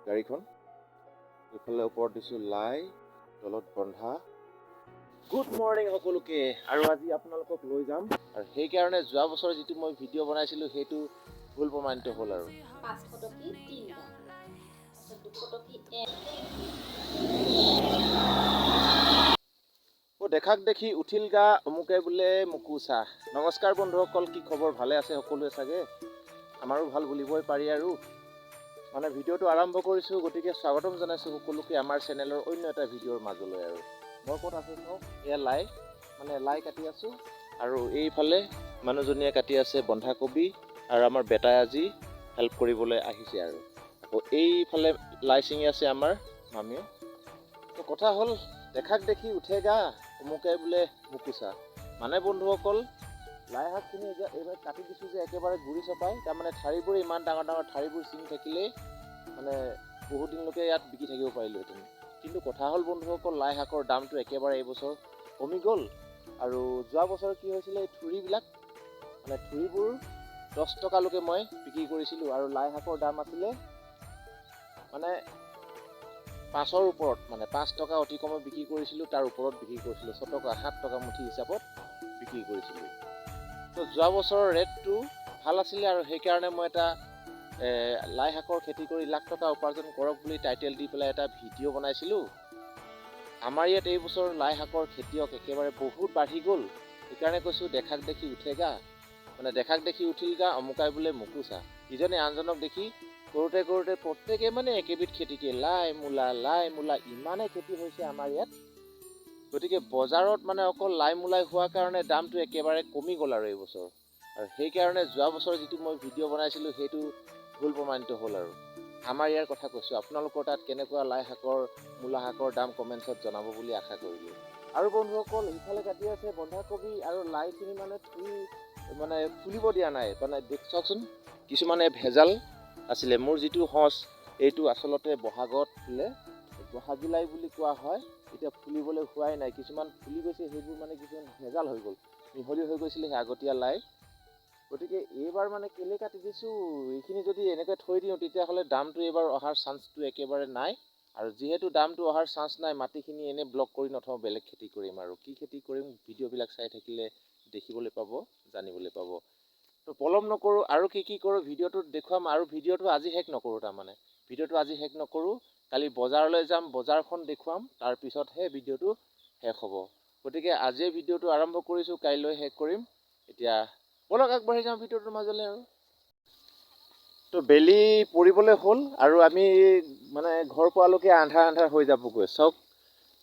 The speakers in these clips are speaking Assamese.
গাড়ীখন। এইফালে ওপৰত দিছোঁ লাই, তলত বন্ধা। গুড মৰ্ণিং সকলোকে। আৰু আজি আপোনালোকক লৈ যাম আৰু সেইকাৰণে যোৱা বছৰ যিটো মই ভিডিঅ' বনাইছিলোঁ, সেইটো ভুল প্ৰমাণিত হ'ল আৰু 500 টকী তিনিটা, তাৰপিছত 200 টকী এক। অ' দেখাক দেখি উঠিল গা, অমুকে বোলে মোকো চাহ। নমস্কাৰ বন্ধুসকল, কি খবৰ? ভালে আছে সকলোৱে চাগে? আমাৰো ভাল বুলিবই পাৰি। আৰু মানে ভিডিঅ'টো আৰম্ভ কৰিছোঁ, গতিকে স্বাগতম জনাইছোঁ সকলোকে আমাৰ চেনেলৰ অন্য এটা ভিডিঅ'ৰ মাজলৈ। আৰু মই ক'ত আছোঁ চাওক, এয়া লাই, মানে লাই কাটি আছোঁ আৰু এইফালে মানুহজনীয়ে কাটি আছে বন্ধাকবি আৰু আমাৰ বেটাই আজি হেল্প কৰিবলৈ আহিছে। আৰু আকৌ এইফালে লাই ছিঙি আছে আমাৰ মামীয়ে। তো কথা হ'ল, দেখাক দেখি উঠে গা, অমুকে বোলে মোকো চাহ। মানে বন্ধুসকল, লাই শাকখিনি এতিয়া এইবাৰ কাটি দিছোঁ যে একেবাৰে গুৰি চপাই, তাৰমানে ঠাৰিবোৰ ইমান ডাঙৰ ডাঙৰ ঠাৰিবোৰ ছিঙি থাকিলেই মানে বহুত দিনলৈকে ইয়াত বিকি থাকিব পাৰিলোহেঁতেন। কিন্তু কথা হ'ল বন্ধুসকল, লাই শাকৰ দামটো একেবাৰে এইবছৰ কমি গ'ল। আৰু যোৱা বছৰ কি হৈছিলে, এই থুৰিবিলাক, মানে থুৰিবোৰ 10 টকালৈকে মই বিক্ৰী কৰিছিলোঁ আৰু লাই শাকৰ দাম আছিলে মানে 5ৰ ওপৰত, মানে 5 টকা অতি কমে বিক্ৰী কৰিছিলোঁ, তাৰ ওপৰত বিক্ৰী কৰিছিলোঁ, 6 টকা 7 টকা মুঠি হিচাপত বিক্ৰী কৰিছিলোঁ। তো যোৱা বছৰৰ ৰেটটো ভাল আছিলে আৰু সেইকাৰণে মই এটা লাই শাকৰ খেতি কৰি লাখ টকা উপাৰ্জন কৰক বুলি টাইটেল দি পেলাই এটা ভিডিঅ' বনাইছিলোঁ। আমাৰ ইয়াত এই বছৰ লাই শাকৰ খেতিয়ক একেবাৰে বহুত বাঢ়ি গ'ল। সেইকাৰণে কৈছোঁ, দেখাক দেখি উঠে গা, মানে দেখাক দেখি উঠিল গা, অমুকাই বোলে মোকো চাহ। ইজনে আনজনক দেখি কৰোঁতে কৰোঁতে প্ৰত্যেকে মানে একেবিধ খেতিকে লাই মূলা, লাই মূলা ইমানেই খেতি হৈছে আমাৰ ইয়াত। গতিকে বজাৰত মানে অকল লাই মূলাই হোৱাৰ কাৰণে দামটো একেবাৰে কমি গ'ল আৰু এইবছৰ। আৰু সেইকাৰণে যোৱা বছৰ যিটো মই ভিডিঅ' বনাইছিলোঁ, সেইটো ভুল প্ৰমাণিত হ'ল। আৰু আমাৰ ইয়াৰ কথা কৈছোঁ, আপোনালোকৰ তাত কেনেকুৱা লাই শাকৰ, মূলা শাকৰ দাম কমেণ্টছত জনাব বুলি আশা কৰিলোঁ। আৰু বন্ধুসকল, ইফালে কাটি আছে বন্ধাকবি আৰু লাইখিনি মানে থুই মানে ফুলিব দিয়া নাই। মানে চাওকচোন, কিছুমানে ভেজাল আছিলে। মোৰ যিটো সঁচ, এইটো আচলতে বহাগত ফুলে, বহাগী লাই বুলি কোৱা হয়। এতিয়া ফুলিবলৈ হোৱাই নাই, কিছুমান ফুলি গৈছে, সেইবোৰ মানে কিছুমান ভেজাল হৈ গ'ল, মিহলি হৈ গৈছিলে সেই আগতীয়া লাই। গতিকে এইবাৰ মানে কেলৈ কাটি দিছোঁ, এইখিনি যদি এনেকৈ থৈ দিওঁ, তেতিয়াহ'লে দামটো এইবাৰ অহাৰ চান্সটো একেবাৰে নাই। আৰু যিহেতু দামটো অহাৰ চান্স নাই, মাটিখিনি এনেই ব্লক কৰি নথওঁ, বেলেগ খেতি কৰিম। আৰু কি খেতি কৰিম, ভিডিঅ'বিলাক চাই থাকিলে দেখিবলৈ পাব, জানিবলৈ পাব। তো পলম নকৰোঁ আৰু কি কি কৰোঁ ভিডিঅ'টোত দেখুৱাম। আৰু ভিডিঅ'টো আজি শেষ নকৰোঁ, তাৰমানে ভিডিঅ'টো আজি শেষ নকৰোঁ, কালি বজাৰলৈ যাম, বজাৰখন দেখুৱাম, তাৰপিছতহে ভিডিঅ'টো শেষ হ'ব। গতিকে আজিয়ে ভিডিঅ'টো আৰম্ভ কৰিছোঁ, কাইলৈ শেষ কৰিম। এতিয়া ব'লক, আগবাঢ়ি যাওঁ ভিডিঅ'টোৰ মাজলৈ। আৰু তো বেলি পৰিবলৈ হ'ল আৰু আমি মানে ঘৰ পোৱালৈকে আন্ধাৰ আন্ধাৰ হৈ যাবগৈ। চাওক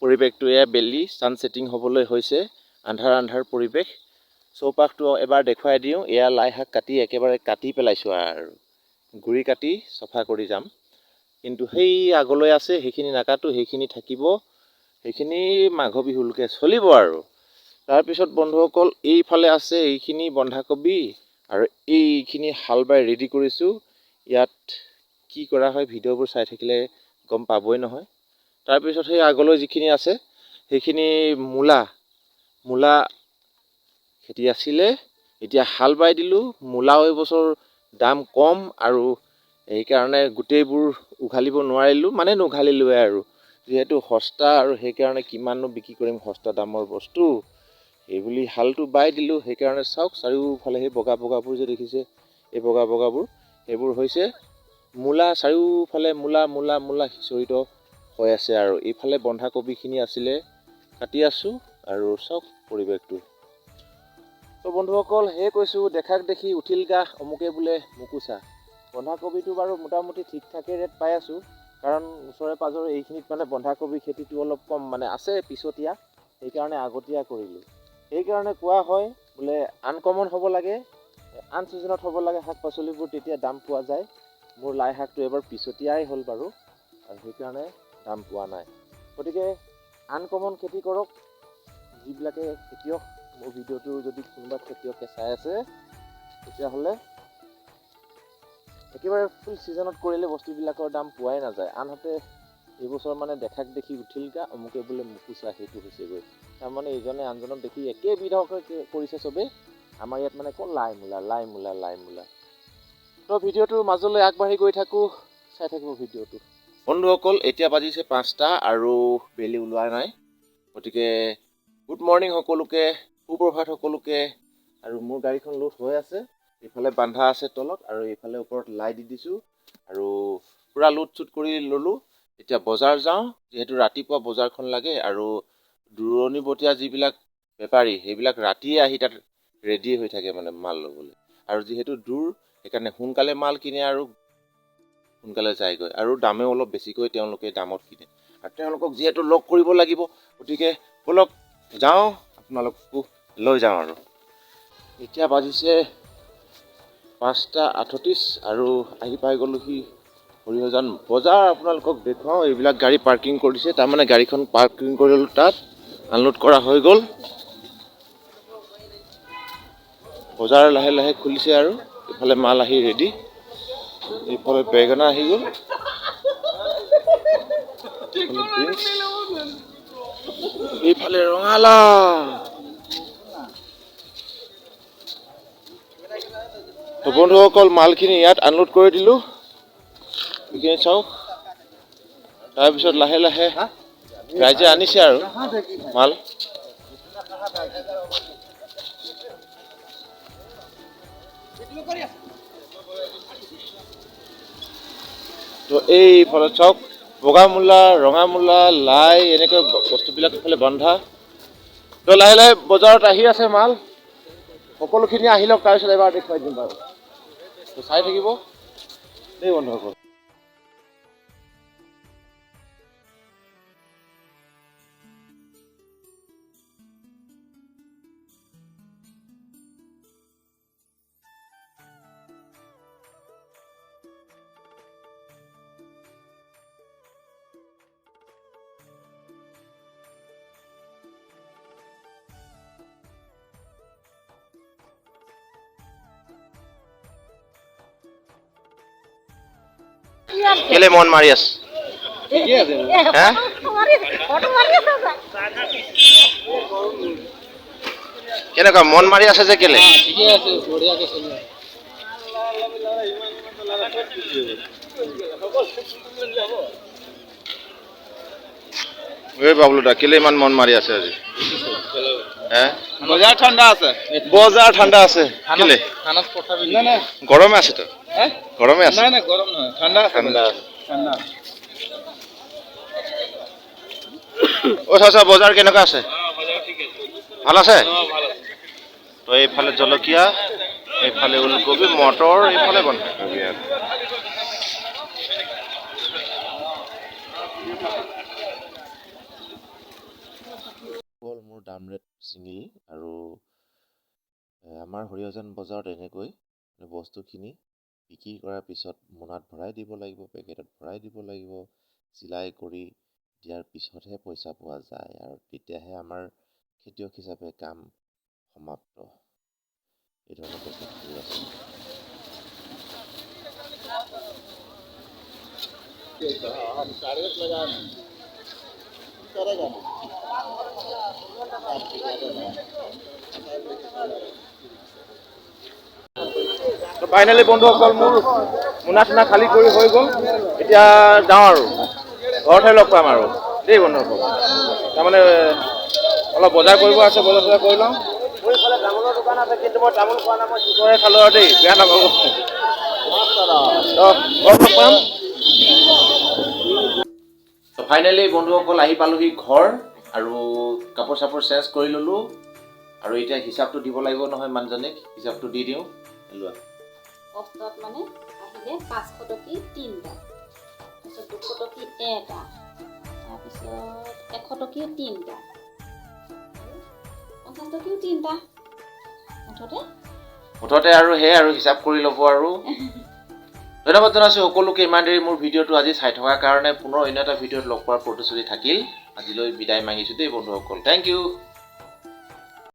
পৰিৱেশটো, এয়া বেলি ছানছেটিং হ'বলৈ হৈছে, আন্ধাৰ আন্ধাৰ পৰিৱেশ। চৌপাশটো এবাৰ দেখুৱাই দিওঁ। এয়া লাই শাক কাটি একেবাৰে কাটি পেলাইছোঁ আৰু গুৰি কাটি চফা কৰি যাম। কিন্তু সেই আগলৈ আছে, সেইখিনি নাকাটো, সেইখিনি থাকিব, সেইখিনি মাঘ বিহুলৈকে চলিব। আৰু তাৰপিছত বন্ধুসকল, এইফালে আছে এইখিনি বন্ধাকবি আৰু এইখিনি হাল বাই ৰেডি কৰিছোঁ। ইয়াত কি কৰা হয়, ভিডিঅ'বোৰ চাই থাকিলে গম পাবই নহয়। তাৰপিছত সেই আগলৈ যিখিনি আছে, সেইখিনি মূলা, মূলা খেতি আছিলে, এতিয়া হাল বাই দিলোঁ। মূলাও এইবছৰ দাম কম আৰু সেইকাৰণে গোটেইবোৰ উঘালিব নোৱাৰিলোঁ, মানে নুঘালিলোৱে আৰু যিহেতু সস্তা আৰু সেইকাৰণে কিমাননো বিক্ৰী কৰিম সস্তা দামৰ বস্তু, সেইবুলি হালটো বাই দিলোঁ। সেইকাৰণে চাওক, চাৰিওফালে সেই বগা বগাবোৰ যে দেখিছে, এই বগা বগাবোৰ, সেইবোৰ হৈছে মূলা। চাৰিওফালে মূলা, মূলা, মূলা সিঁচৰিত হৈ আছে। আৰু এইফালে বন্ধাকবিখিনি আছিলে, কাটি আছোঁ। আৰু চাওক পৰিৱেশটো। তো বন্ধুসকল, সেয়ে কৈছোঁ, দেখাক দেখি উঠিল গা, অমুকে বোলে মোকো চাহ। বন্ধাকবিটো বাৰু মোটামুটি ঠিক ঠাকেই ৰেট পাই আছোঁ, কাৰণ ওচৰে পাঁজৰে এইখিনিত মানে বন্ধাকবি খেতিটো অলপ কম, মানে আছে পিছতীয়া, সেইকাৰণে আগতীয়া কৰিলোঁ। সেইকাৰণে কোৱা হয় বোলে আনকমন হ'ব লাগে, আন ছিজনত হ'ব লাগে শাক পাচলিবোৰ, তেতিয়া দাম পোৱা যায়। মোৰ লাই শাকটো এবাৰ পিছতীয়াই হ'ল বাৰু আৰু সেইকাৰণে দাম পোৱা নাই। গতিকে আনকমন খেতি কৰক যিবিলাকে খেতিয়ক। মোৰ ভিডিঅ'টো যদি কোনোবা খেতিয়কে চাই আছে, তেতিয়াহ'লে একেবাৰে ফুল ছিজনত কৰিলে বস্তুবিলাকৰ দাম পোৱাই নাযায়। আনহাতে এইবছৰ মানে দেখাক দেখি উঠিল গা, অমুকে বোলে মোকো চা, সেইটো হৈছেগৈ। তাৰমানে ইজনে আনজনক দেখি একেবিধকে কৰিছে চবেই। আমাৰ ইয়াত মানে অকল লাই মূলা, লাই মূলা, লাই মূলা। তো ভিডিঅ'টোৰ মাজলৈ আগবাঢ়ি গৈ থাকোঁ, চাই থাকিব ভিডিঅ'টো। বন্ধুসকল, এতিয়া বাজিছে 5টা আৰু বেলি ওলোৱা নাই, গতিকে গুড মৰ্ণিং সকলোকে, সুপ্ৰভাত সকলোকে। আৰু মোৰ গাড়ীখন লোড হৈ আছে, এইফালে বান্ধা আছে তলত আৰু এইফালে ওপৰত লাই দি দিছোঁ আৰু পূৰা লোড চোড কৰি ল'লোঁ। এতিয়া বজাৰ যাওঁ, যিহেতু ৰাতিপুৱা বজাৰখন লাগে আৰু দূৰণিবটীয়া যিবিলাক বেপাৰী সেইবিলাক ৰাতিয়ে আহি তাত ৰেডি হৈ থাকে মানে মাল ল'বলৈ। আৰু যিহেতু দূৰ, সেইকাৰণে সোনকালে মাল কিনে আৰু সোনকালে যায়গৈ, আৰু দামেও অলপ বেছিকৈ তেওঁলোকে দামত কিনে। আৰু তেওঁলোকক যিহেতু লগ কৰিব লাগিব, গতিকে ব'লক যাওঁ, আপোনালোককো লৈ যাওঁ। আৰু এতিয়া বাজিছে 5:38 আৰু আহি পাই গ'লোহি সৰিয়হজান বজাৰ। আপোনালোকক দেখুৱাওঁ, এইবিলাক গাড়ী পাৰ্কিং কৰিছে, তাৰমানে গাড়ীখন পাৰ্কিং কৰি ল'লোঁ, তাত আনলোড কৰা হৈ গ'ল। বজাৰ লাহে লাহে খুলিছে আৰু এইফালে মাল আহি ৰেডি, এইফালে বেঙেনা আহি গ'ল, এইফালে ৰঙালাও। তো বন্ধুসকল, মালখিনি ইয়াত আনলোড কৰি দিলোঁ, এইখিনি চাওক। তাৰপিছত লাহে লাহে ৰাইজে আনিছে আৰু মাল। তো এইফালে চাওক, বগা মূলা, ৰঙা মূলা, লাই, এনেকৈ বস্তুবিলাক এইফালে বন্ধা। তো লাহে লাহে বজাৰত আহি আছে মাল, সকলোখিনি আহি লওক, তাৰপিছত এবাৰ দেখুৱাই দিম বাৰু। তো চাই থাকিব দেই বন্ধুসকল। কেলে মন মাৰি আছে? কেনেকুৱা মন মাৰি আছে যে কেলে? এই বাবলু দা, কেলে ইমান মন মাৰি আছে আজি? বজাৰ ঠাণ্ডা আছে, বজাৰ ঠাণ্ডা আছে কেলে? গৰমে আছে তো? গৰমে আছে? নাই নাই, গৰম নহয়, ঠাণ্ডা আছে। ঠাণ্ডা ঠাণ্ডা। ও চাচা, বজাৰ কেনেকুৱা আছে? ভাল আছে? তো এইফালে জলকীয়া, এইফালে ওলকবি, মটৰ, এইফালে বন্ধাকবি। মোৰ দাম ৰেট ছিঙিল। আৰু আমাৰ সৰিয়হজান বজাৰত এনেকৈ বস্তুখিনি বিক্ৰী কৰাৰ পিছত মোনাত ভৰাই দিব লাগিব, পেকেটত ভৰাই দিব লাগিব, চিলাই কৰি দিয়াৰ পিছতহে পইচা পোৱা যায় আৰু তেতিয়াহে আমাৰ খেতিয়ক হিচাপে কাম সমাপ্ত। এই ধৰণৰ পেকেট আছে। ফাইনেলি বন্ধুসকল, মোৰ মোনা চোনা খালী কৰি হৈ গ'ল, এতিয়া যাওঁ আৰু ঘৰতহে লগ পাম আৰু দেই বন্ধুসকল। তাৰমানে অলপ বজাৰ কৰিব আছে, বজাৰ চজাৰ কৰি লওঁ। মোৰ এইফালে তামোলৰ দোকান আছে, কিন্তু মই তামোল খোৱা নাই, মই চিখৰে খালোঁ আৰু দেই, বেয়া নাপাব। ঘৰত লগ পাম। ফাইনেলি বন্ধুসকল, আহি পালোহি ঘৰ আৰু কাপোৰ চাপোৰ চেঞ্জ কৰি ল'লোঁ আৰু এতিয়া হিচাপটো দিব লাগিব নহয় মানুহজনীক, হিচাপটো দি দিওঁ। লোৱা কষ্টত মানে আহিলে 500 টকী 3টা, তাৰপিছত 200 টকী 1টা, তাৰপিছত 100 টকীও 3টা, 50 টকীও 3টা, মুঠতে মুঠতে আৰু সেয়াই আৰু হিচাপ কৰি ল'ব আৰু। ধন্যবাদ জনাইছোঁ সকলোকে ইমান দেৰি মোৰ ভিডিঅ'টো আজি চাই থকাৰ কাৰণে। পুনৰ অন্য এটা ভিডিঅ'ত লগ পোৱাৰ প্ৰতিশ্ৰুতি থাকিল। আজিলৈ বিদায় মাগিছোঁ দেই বন্ধুসকল। Thank you.